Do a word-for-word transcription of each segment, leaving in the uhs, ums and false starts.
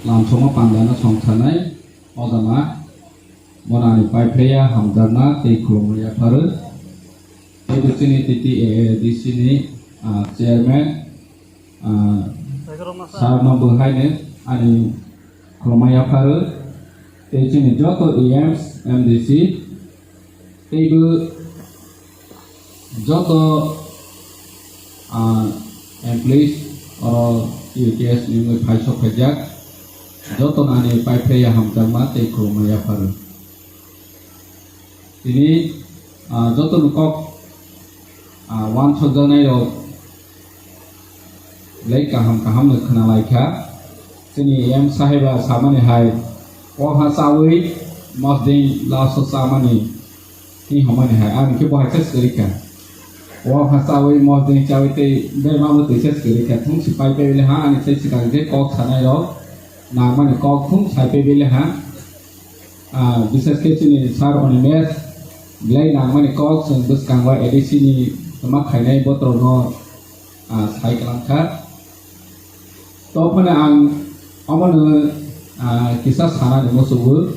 Lamsongo pandano songsanai, o jama, bono ani paiphlaiya hamjakma tei khulumma yapharo. Tei bo chini T T A A D C ni, ah, chairman, ah, sir no bo haino ani khulumma yapharo. Tei chini joto E Ms, M D C, tei bo joto, ah, employees oro U T S ni wngwi phai sok phaijak, joto no ani paiphlaiya hamjakma tei khulumma yapharo. Tini, ah, joto ni kok, ah, uansukjaknai rok belai kaham kaham no khwnalai kha. Chini M saheba samani hai, o ha chawi mosding laso chamani. Tini homani hai, ani khe bo hai se swrwikha. O ha chawi mosding chawi tei berma bo twi se swrwikha. Thung si pai pai bile ha, ani se swkang je kok sanai rok nangmani kok thung sai pai bile ha. Ah, bises khe chini sir Animesh belai nangmani kok chwng bwskango A D C ni tama khainai botrok no, ah, sai kwlangkha. To phano ang omono, ah, kisa sanani muchungo,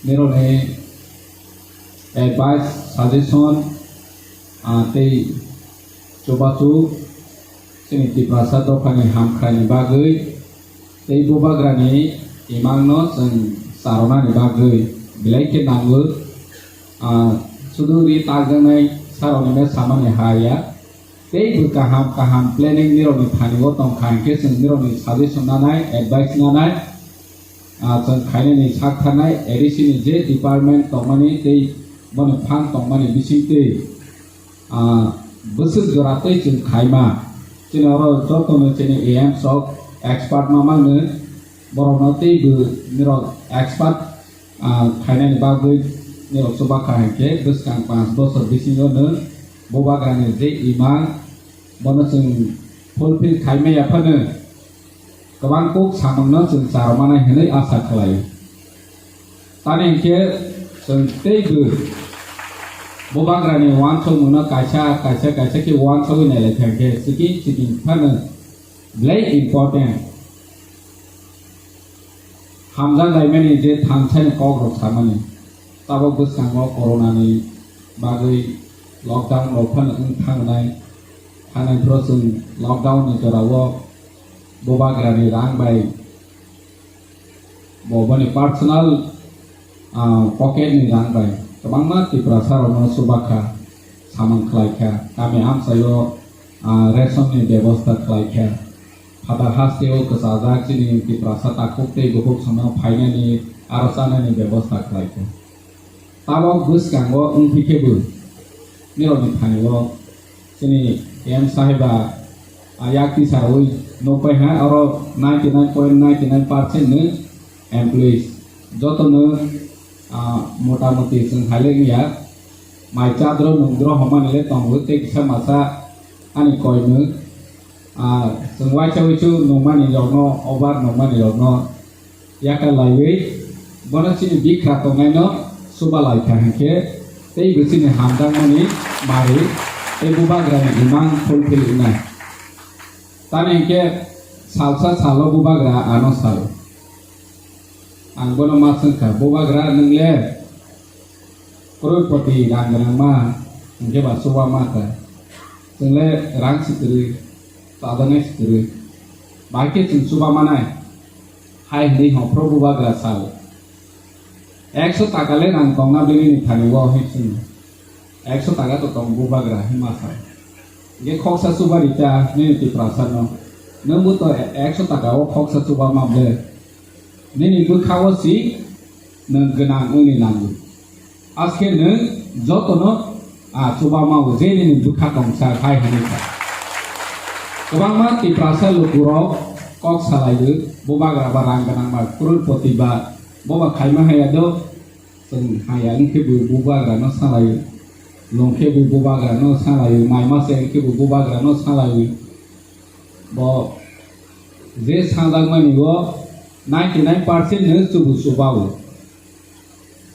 nirokni advice, suggestion, ah, tei chubachu chini Tiprasa dophani hamkraini bagwi tei bubagrani imangno chwng charwnani bagwi belai khe nango. Ah, sudu ri takjaknai sir Animesh samani ha ya. Tei bo kaham kaham planning nirokni thani o tongkha, hinkhe chwng nirokni suggestion nanai, advice nanai, ah, chwng khainani sak tharnai, A D C ni je department tongmani tei boni phan tongmani bisingtwi, ah, bwswk jora tei chwng khaima. Chini oro jotono chini A M sok expert ma mangno, borokno tei bo nirok expert ah, khainani bagwi nirok chuba kha hinkhe bwskang panch bosor bisingo nwng bubagrani je imang bono chwng fulfill khaimaya phano kwbang kuk samungno chwng charwmanai hwnwi asa khlaio. Tamni hinkhe chwng teibo bubagrani uansukmungno kaisa, kaisa, kaisa khe uansugwi nailai kha hinkhe chiking chiking phano belai important. Hamjak laimani je thansani kokrok samani, tabok bwskango corona ni bagwi lockdown rok phano wng thangnai, thangnai phoro chwng lockdown ni jorao bubagrani rang bai bo boni personal, ah, pocket ni rang bai kwbangma Tiprasa rokno chubakha, samung khlaikha, kami amchaio, ah, ration ni bebosta khlaikha. Phatar hasteo kwchajak chini Tiprasa takhuk tei bukhuk sono phainani aro chanani bebosta khlaikha. Tabok bwskango wngphi khe bo nirokni thani-o chini M saheba, ah, yak tisarwi nukpaiha oro ninety nine point nine nine percent ni employees jotono, ah, motamuti chwng haile wngya mai chadro nungdro homani le tongo tei kisa masa ani koimwk. Ah, chwng waisa waisu nungmani rokno, over nungmani rokno yakar laiwi bono chini bikra tongnaino chuba laikha hinkhe teibo chini hamjakmani mari tei bubagrani imang fulfill wngnai. Tamni hinkhe salsa salo bubagra ano salo. Ang bono ma swngkha, "Bubagra, nwng le crorepoti rang gwnang ma, hinkhe ba chuba ma kha? Chwng le rang si kwrwi, chajaknai si kwrwi. Bahai khe chwng chuba manai?" hai hwnwi hongphro bubagra sao. "Ekso taka le rang tongna bini ni thani o," hwnwi chwng. "Ekso taka to tong bubagra," hwnwi ma sa. Hinkhe khoksa chuba rita nini Tiprasa no. Nwng bo to ekso taka o khoksa chuba ma ble. Nini bwkha o si nwng gwnang wngni nango. Aske nwng jotono, ah, chuba ma o je nini bwkha tongsa hai hwnwi sa. Kwbangma Tiprasa lukurok kok salaio, bubagra ba rang gwnang ba crorepoti ba bo ba khaima haya do. Chwng haya wngkhe bo bubagrano salaio, longkhe bo bubagrano salaio, mai masa wngkhe bo bubagrano salaio. Bo je sajakmani o ninety nine percent no chubu chubao.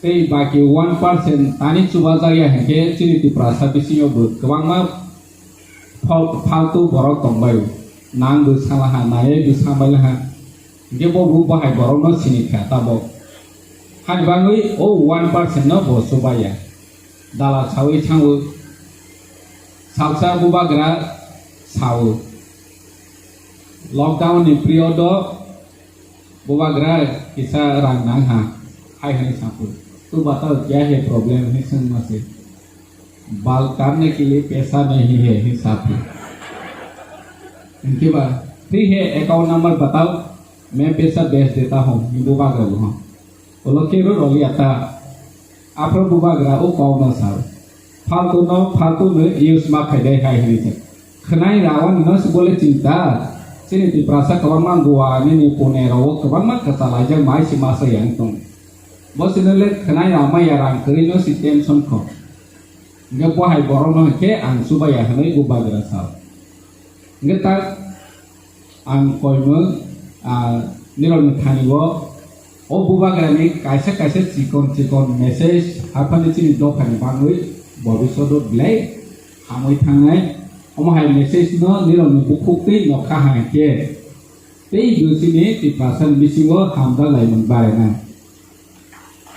Tei baki one percent tani chubajakya hinkhe chini Tiprasa bisingo bo kwbangma phal-, phaltu borok tongbaio. Nang bo salaha, nayai bo samailaha. Hingke bo bo bahai borokno sini kha tabok. Hani bagwi o one percent no bo chubaya. Dala sawi thango. Salsa bubagra sao. Lockdown ni period o bubagra kisa rang nang ha. Hai hwnwi sapo. Tu batao kya hai problem hwnwi swng ma se. बाल काटने के लिए पैसा नहीं है, हिसाब है। इनके बाद फ्री है, अकाउंट नंबर बताओ, मैं पैसा भेज देता हूँ, ये बुबाग्रा हो। Olo khe rw rw ya ta. Aphro bubagra o kok no sao. Phaltu no, phaltu no use ma khai dai hai hwnwi se. Khwnai rawan no se bole chinta. Chini Tiprasa kwbangma Goa nini Pune rok o kwbangma kwchalaijak mai se masa yang tong. Bo sino le khwnai rama ya rang kwrwi no si tension kho. Hingke bo hai borok no hingke ang chubaya hwnwi bubagra sao. Hingke tak ang koimwng, ah, nirokni thani o, o bubagrani kaisa kaisa chikon chikon message haphani chini dophani bagwi bobiswt o belai hamwi thangnai. Omo hai message no nirokni bukhuk twi nokha hai khe tei bo chini Tiprasa ni bisingo hamjak laimung barinai.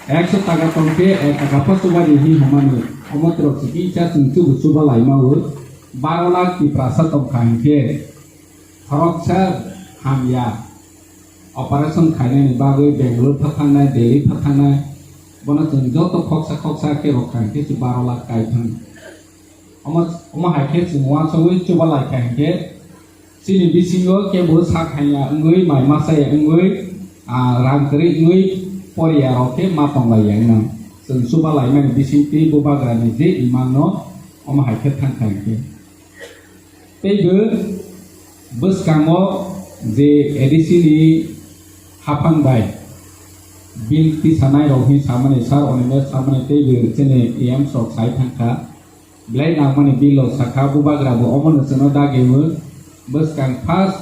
Ekso taka tongkhe, ek taka pho chubadi hi hwnmani, omo twrok se kisa chwng chubu chuba laima o, baro lakh Tiprasa tongkha hinkhe, khoroksa hamya, operation khainani bagwi Bangalore phathangnai, Delhi phathangnai, bono chwng joto khoksa khoksa khe rwkha hinkhe se baro lakh kai thang. Omo, omo hai khe chwng uansugwi chuba lai kha hinkhe, chini bisingo kebo sak hamya wngwi, mai masa ya wngwi, ah, rang kwrwi wngwi, poriya rok khe ma tong lai ya wngna. Chwng chuba laimani bisingtwi bubagrani je imang no omo hai khe thang kha hinkhe. Teibo bwskango je A D C ni haphang bai bill tisanai rok hwnwi samani, sir Animesh samani teibo chini A M sok sai thang kha. Belai nangmani bill o sakha, bubagra bo omono chwngno dagi o bwskang first,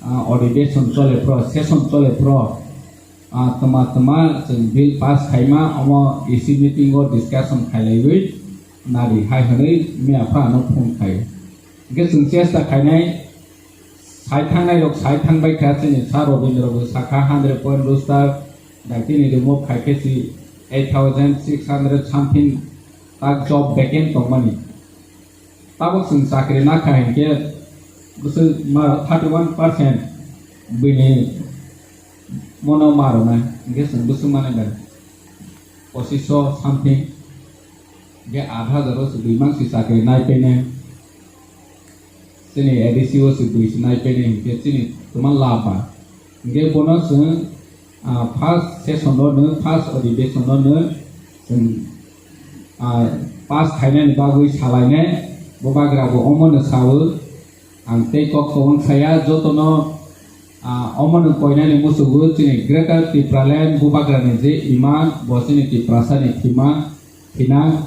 ah, adhibeshon chole phro, session chole phro, ah, twma twma chwng bill pass khaima, omo A C meeting o discussion khailaiwi nadi hai hwnwi miya phano phone khai. Hingke chwng chesta khainai, sai thangnai rok sai thangbai kha, chini sir Robindra bo sakha hundred point booster, daitini remove khai khe si eight thousand six hundred something tak job vacant tongmani. Tabok chwng chakri nakha hinkhe bwswk ma thirty one percent bini mono ma rwnai, hinkhe chwng bwswk mani bai pochisho something, hinkhe aat hajar o se bui mangsi chakri nai painai. Chini A D C o se bui se nai painai hinkhe chini twma laba. Hinkhe bono chwng, ah, first session o no, first adhibeshon o no chwng, ah, pass khainani bagwi salainai, bubagra bo omono sao. Ang tei kok kwbang saya jotono, ah, omono koinani muchugo chini Greater Tipraland bubagrani je imang bo chini Tiprasani thimang. Thinang,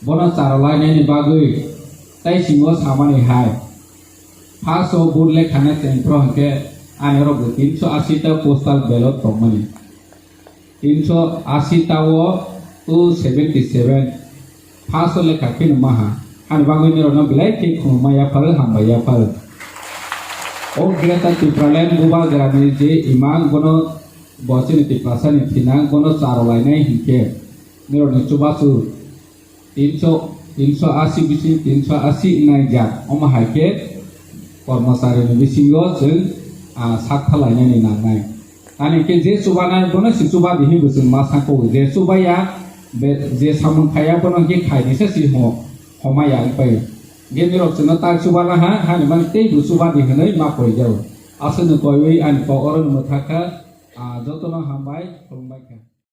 bono charwlainani bagwi tei singo samani hai. First o vote lekha na chengphro hinkhe ani oro bo tinso asi ta postal ballot tongmani. Tinso asi ta o two seventy seven. First o lekha phino maha. Ani bagwi nirokno belai khe khulumma yapharo, hambai yapharo. O Greater Tipraland bubagrani je imang bono bo chini Tiprasani thinang bono charwlainai hinkhe nirokni chubachu tinso, tinso asi bising tinso asi wngnai jak, omo hai khe kormocharini bisingo chwng, ah, sak thalainani nangnai. Ani khe je chubanai bono se chubadi hinwi bo chwng ma sangkho, je chubaya, be-, je samung khaiya bono khe khainisa se ho-, homaya wngpai. Hingke nirok chwngno tak chubana ha, hani mani tei bo chubadi hinwi ma koijao. Aswkno koiwi ani kok oro mwthakha, ah, jotono hambai, khulumbai kha.